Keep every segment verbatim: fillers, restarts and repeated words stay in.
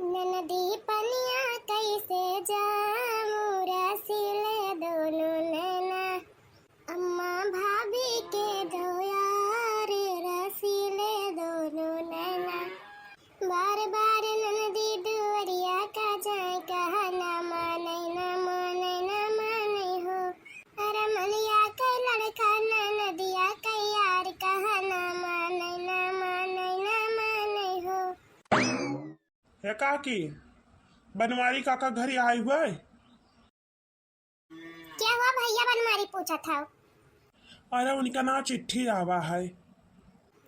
ननदी पनिया कैसे जाऊं, रसीले दोनों नैना। अम्मा भाभी के धोयार, रसीले दोनों नैना। बार बार ननदी दुआरिया का जाए, कहा ना माने, ना माने, ना माने हो। अरे मलिया के लड़का ननदिया के यार, कहा ना माने, ना माने, ना माने हो। हे काकी, बनवारी काका घरी आए हुए? क्या हुआ भैया, बनवारी पूछत हौ? अरे उनका ना चिट्ठी आवा है।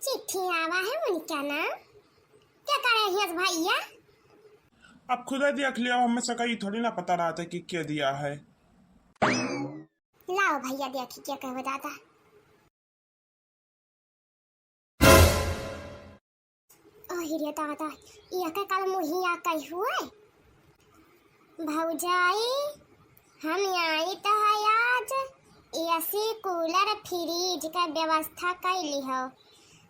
चिट्ठी आवा है उनका ना? क्या करे हियस भैया? अब खुदे देख लियो, हमें से कहीं थोड़ी ना पता रहता कि क्या दिया है। लाओ भैया देखी क्या कहवे दादा। ओहि रे दादा, ई एकर काल मुहिया कई हुए। भौजाई, हम आई त है आज एसी कूलर फ्रिज क व्यवस्था कैली हो।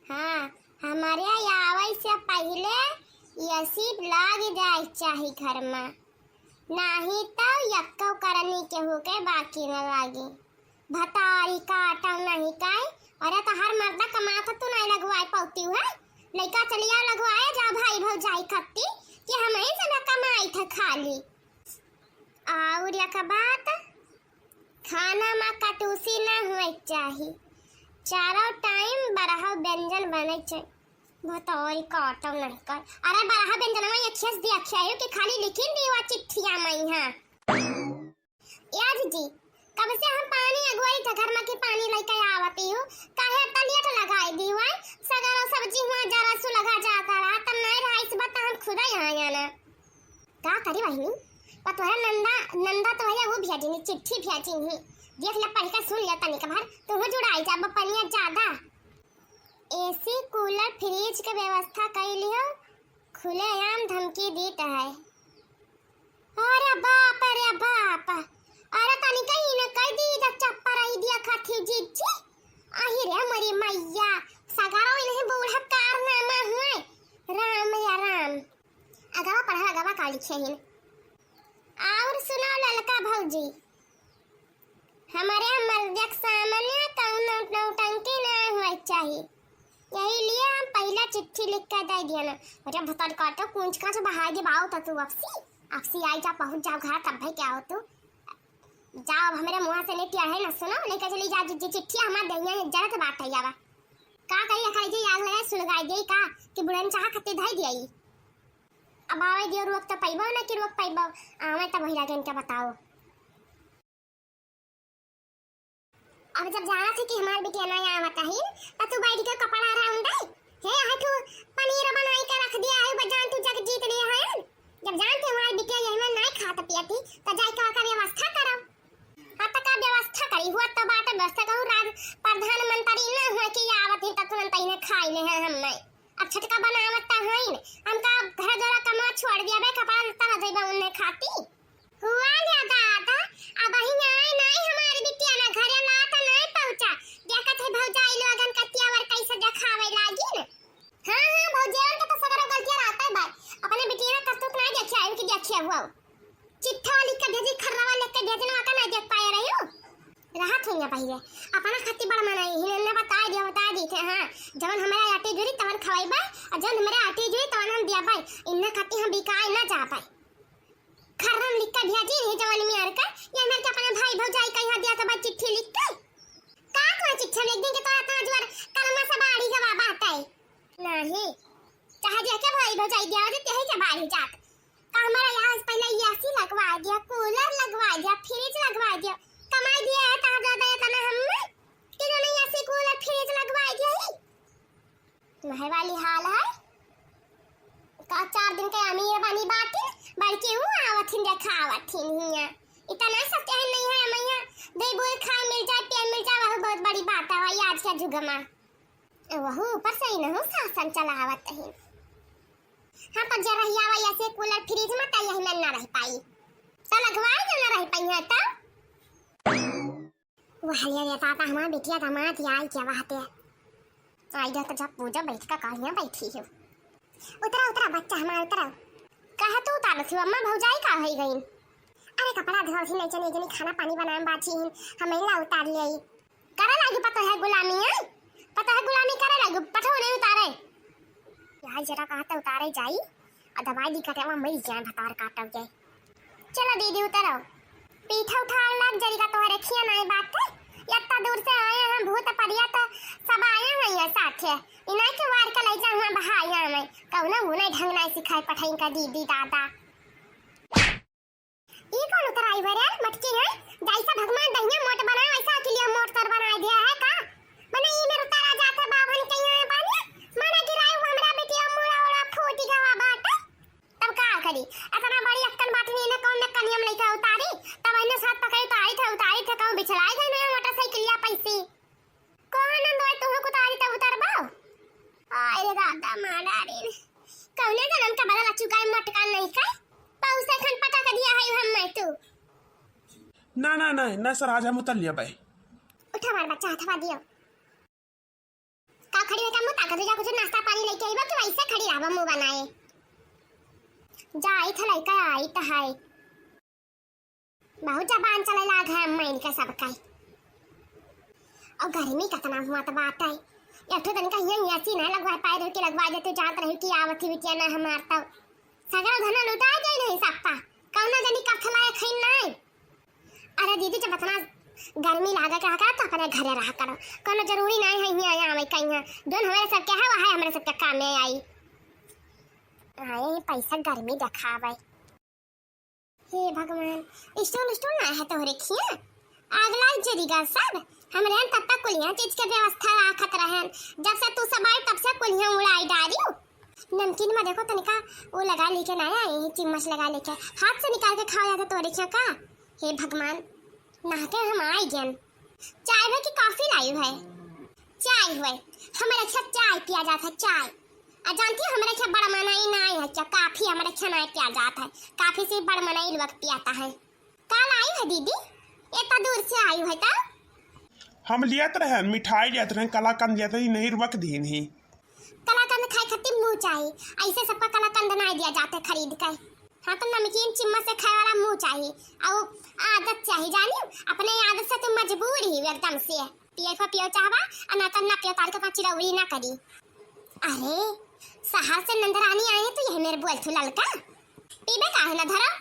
हाँ, हमरे आवे से पहिले एसी लाग जाए चाही घर में, नाही त यक्को करनी केहू के बाकी न लागी। भतारी काटौ नहीं काई? अरे तोहार मर्दा कमात तू नहीं लगवाए पौती है। लइका चलिया लगवाए जा भाई भौजाई खत्ती कि हम ही से न कमाई थे खाली। और एक बात, खाना में कटूसी ना हुए चाही, चारों टाइम बरहौ व्यंजन बने चाही। भतारी काटौ नहीं काई? अरे बरहा व्यंजनवा ये खेस दिया खियायो कि खाली लिखिन दी हुआ चिट्ठिया में है। ए जीजी, कब से हम पानी अगुवाई त घर में के पानी लइके आवती हूँ, काहे अत्ता लेट लगाई दी हुआ? सगरो सब्जी हुआ जरा सु लगा जाता रहा, तब नहीं रहा, इस बात हम खुदा यहाँ आना। का करी बहिनी, पतोहरा नंदा, नंदा तो है वो भेजिनी, चिट्ठी भेजिनी, देख ले पढ़ के सुन ले तनिक भर, तू जुड़ाई जाब पनिया ज्यादा। एसी कूलर फ्रिज के व्यवस्था कई लियो, खुलेआम धमकी दीत है। अरे बाप रे बाप, अरे तनिका ही न कह दी इधर चप्पा रही दिया खाती जीजी। आही रे मरी मैया, सगारो इन्हें बूढ़ा कारनामा हुए। राम या राम। अगवा पढ़ा अगवा का लिखे हिन। और सुनाओ ललका भौजी। हमरे मर्द के सामने कौनो नौटंकी ना होए चाही, यही लिए हम पहला चिट्ठी लिख के दे दिया ना। अरे भतारी काटो, कूंच कांच बहाई दे बाओ तो तू अपसी, अपसी आई जा, पहुँच जाओ घर, तब भाई क्या हो तू। जाओ, अब हमरे मुँह से नहीं टिया है ना, सुनो, लेके चली जा जी, जी चिट्ठी हमार दहिया जरत बात है जावा। का करी, अखा जी आग लगाए सुलगाई दे का, कि बुढ़न चाह खत्ती धई दिया। अब आवे दियो, रोक तो पैबो ना कि रोक पैबो, आवे तब वही लगे इनके बताओ। अब जब जानत है कि हमार बिटिया ना आवत है, त तू बैठ के कपड़ा राउंड दे। हे, है तू पनीर बनाई के रख दिया है, बजान तू जग जीत लिया है। जब जानते हमार बिटिया यही में नहीं खात पियती, त जाई के ओकर व्यवस्था करो। हाँ, त का व्यवस्था करी? हुआ तो बात व्यवस्था कहूँ, राज प्रधानमंत्री ना हुआ कि आवत ही त तुरंत इन्हें खाई ले हैं हम नहीं। अब छटका बनावत त हईन, हमका घर द्वारा कमवा छोड़ दिया बे, कपड़ा लत्ता न देबे उन्हें खाती। हुआ ले दादा, अब ही आए नहीं हमारी बिटिया ना घरे ला त नहीं पहुँचा। देखत है भौजाई लोगन का तेवर कैसे देखावे लागी न। हाँ, हाँ, भौजाई के तो सगरो गलतियाँ रहता है भाई। अपने बिटिया ना करतूत नहीं देखिया, इनकी देखिया हुआ। चिट्ठा लिख के भेजी, खर्रवा लिख के भेजी ना, का नहीं देख पाए रही हो। रहत हुई ना पहिले। अपना खातिर बड़ मनाई, हिन इन्हें बता दिया, बता दी थे, हाँ। जवन हमारे आटे जुरी तवन खवाई बा, और जवन हमारे आटे जुरी तवन हम दिया बा। इन्हें खातिर हम बिकाए ना जा पाए। खर्रम लिख के भेजी नहीं जवानी में आर का, या मेरे के अपने भाई भौजाई का यहाँ दिया था बा चिट्ठी लिख के। का कोई चिट्ठी लिख देंगे तो इतना जुआर कलमा से बाढ़ी के बाबा हटाए। नहीं, चाहे जे के भाई भौजाई दिया हो, जे तेही के बाढ़ी जात। का हमारा यहाँ से पहले एसी लगवा दिया, कूलर लगवा दिया, फ्रिज लगवा दिया, कमाई दिया है, तार दादा इतना हम कि जो नहीं एसी कूलर फ्रिज लगवा दिया ही। महर वाली हाल है। का चार दिन के अमीर बानी बाटिन, बड़की हूँ आवत हिन, देखा आवत हिन हिया। इतना सत्य है नहीं है, मैया दे बोल खाए मिल जाए, पिए मिल जाए, वह बहुत बड़ी बात है भाई आज के जुग में। वहू ऊपर से ही न हो शासन चलावत ही। हाँ, तो जे रहिया वही ऐसे कूलर फ्रिज में, त यही में ना रह पाई। तो लगवाए जो ना रह पाई है तो। वह ले रे ताता हमार बिटिया दामाद आई क्या बात है। आई जा तो जब पूजा बैठ का कालियाँ बैठी हो। उतरा, उतरा बच्चा हमार, उतरा। कहा अरे अम्मा, भौजाई का होइ गइन? अरे कपड़ा धोवत ही नहीं, जनी जनी खाना पानी बनाए में बाझी हिन, हम ला उतार ले आई। करे लागी पतोह गुलामी, हैं? पतोह गुलामी करे लागी, पठो नहीं उतारे। यार जरा कहा तो उतारे जाई, आ दवाई दी कटे में मरी जाए, भतार काटब जाए। चलो दीदी उतरो। पीठा उठा लाग जरी का तोहरे खिया नाई बाटे। इतना दूर से आए हैं भूत परिया तो सब आए हैं ये साथे। इनाई के वार के लई जा हुआ बहाया में। कौनो गुने ढंग नाई सिखाए पठाई का दीदी दादा। ई कौन उतराई बरे मटकी है? जैसा भगवान दहिया मोट बनाए वैसा अकेलिया मोट तर बनाए दिया है का? मने ई मेरे उतारा जाते बाभन कहीं है पानी। मने गिराई हमरा बेटिया मुड़ा उड़ा फूटी गवा बाटे। तब का करी? इतना बड़ी अक्कन बाटनी ने कौन में कनियम लेके उतारी? तब इन्हें साथ पकड़ी उतारी थे, उतारी थे, कहूँ बिछड़ाई गई नहीं मोटरसाइकिलिया पैसी। कौन नंदोई तुहू कुतारी तब उतरबो? आय रे दादा मारा रे। कौने जन्म का बदला चुकाई मटका नहीं का? पौसे खन पटक दिया है हम मैं तू। ना, ना, ना, ना सर, आज हम उतर लिया बाय। उठा मार बच्चा, हथवा दियो। का खड़ी बेटा, मुँह ताकत जा, कुछ नाश्ता पानी लेके आइबा कि वैसे खड़ी रहबा मुँह बनाए? जा, आई था लइका, आई था है। बहुत जबान चले लाग है अम्मा इनके सबका। और गर्मी कितना हुआ तो बात है। एक ठो तनिका हियाँ AC ना लगवाए पाए रहे कि लगवा देते, जानत रहे कि आवत ही बिटिया ना हमार तब। सगरा धन लुटा जाए नहीं सकता। कौना जनी कथला है खैन नहीं। अरे दीदी, जब इतना गर्मी लागे के रहा तो अपने घरे रहा करो, कोनो जरूरी नहीं है हियाँ आवे कहीं। जोन हमारे सबके है, वह हमारे सबके काम में आई। आए ही पैसा गर्मी देखावे। हे भगवान, स्टूल, स्टूल ना है तोहरे खिया? आग लाग जरी गा सब। हमरे यहाँ तब तक कुलिया चीज के व्यवस्था राखत रहन, जब से तू सब आई तब से कुलिया उड़ाई डारियो। नमकीन में देखो तनिका वो लगा लेके ना आई, चिम्मच लगा लेके हाथ से निकाल के खावा जाता तोहरे खिया का? हे भगवान, नहा के हम आई गन। चाय है कि कॉफी लाई है? चाय हुए, हमारे अच्छा चाय पिया जाता है, चाय। आ जानती हो, हमारे अच्छा बड़ा मनई ना आई है, अच्छा कॉफी हमारे अच्छा ना पिया जाता है, कॉफी सिर्फ बड़ा मनई लोग पियाता है। काल आई है दीदी, इतना दूर से आई है तो? हम लियत रहन, मिठाई लियत रहन, कलाकंद लियत रहन, नहीं रख दीन ही। कलाकंद खाए खातिर मुँह चाही, ऐसे सबका कलाकंद ना दिया जाते खरीद के। हाँ, तो नमकीन चिम्मच से खाए वाला मुँह चाही, और आदत चाही, जानी, अपने आदत से तुम मजबूर ही एकदम से। पिए को पियो चाहबा, आ ना तो ना पियो, तार के पाँच चिरौरी ना करी। अरे, शहर से नंदरानी आए हैं, तो यही मेरे बोल थू ललका। पीबे का है ना धरो।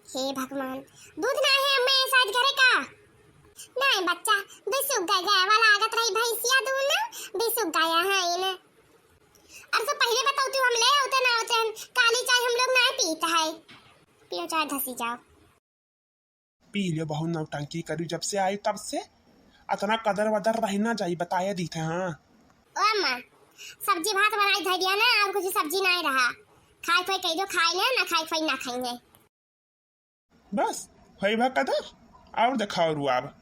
हे भगवान, दूध ना है अम्मा, ये शायद घरे का? नहीं बच्चा, बिसुक गया, गया वाला आगत रही भैंसिया दूध ना, बिसुक गया है इन्हें। अरे तो पहले बताओ तू, हम ले आते ना होते हैं, काली चाय हम लोग ना पीता है। पियो चाय धसी जाओ। पी लियो, बहुत नौटंकी करी जब से आई तब से। अतना कदर वदर रही ना जाई, बताया दी थे। हाँ। ओ अम्मा, सब्जी भात बनाई धर दिया ना, और कुछ सब्जी नहीं रहा। खाए खोए कह दो खाए ना, ना खाए खोए ना खाएंगे। बस, होई बा कदर, और दिखाओ रुआब।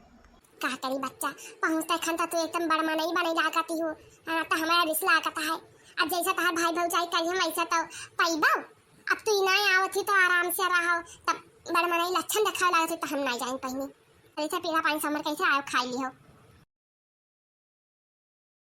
का करी बच्चा, पहुँचते खन तो तू एकदम बड़ मनई बने लागती हो, हाँ, तो हमारा रिस लागत है। अब जैसा तहार भाई भौजाई करी हम वैसा तो पैबो। अब तू ही ना आवत ही तो आराम से रहो, तब बड़ मनई लक्षण दिखावे लागत ही तो हम ना जाए पहिने। अरे, अच्छा, पीला पानी समर कैसे आयो, खाई लियो।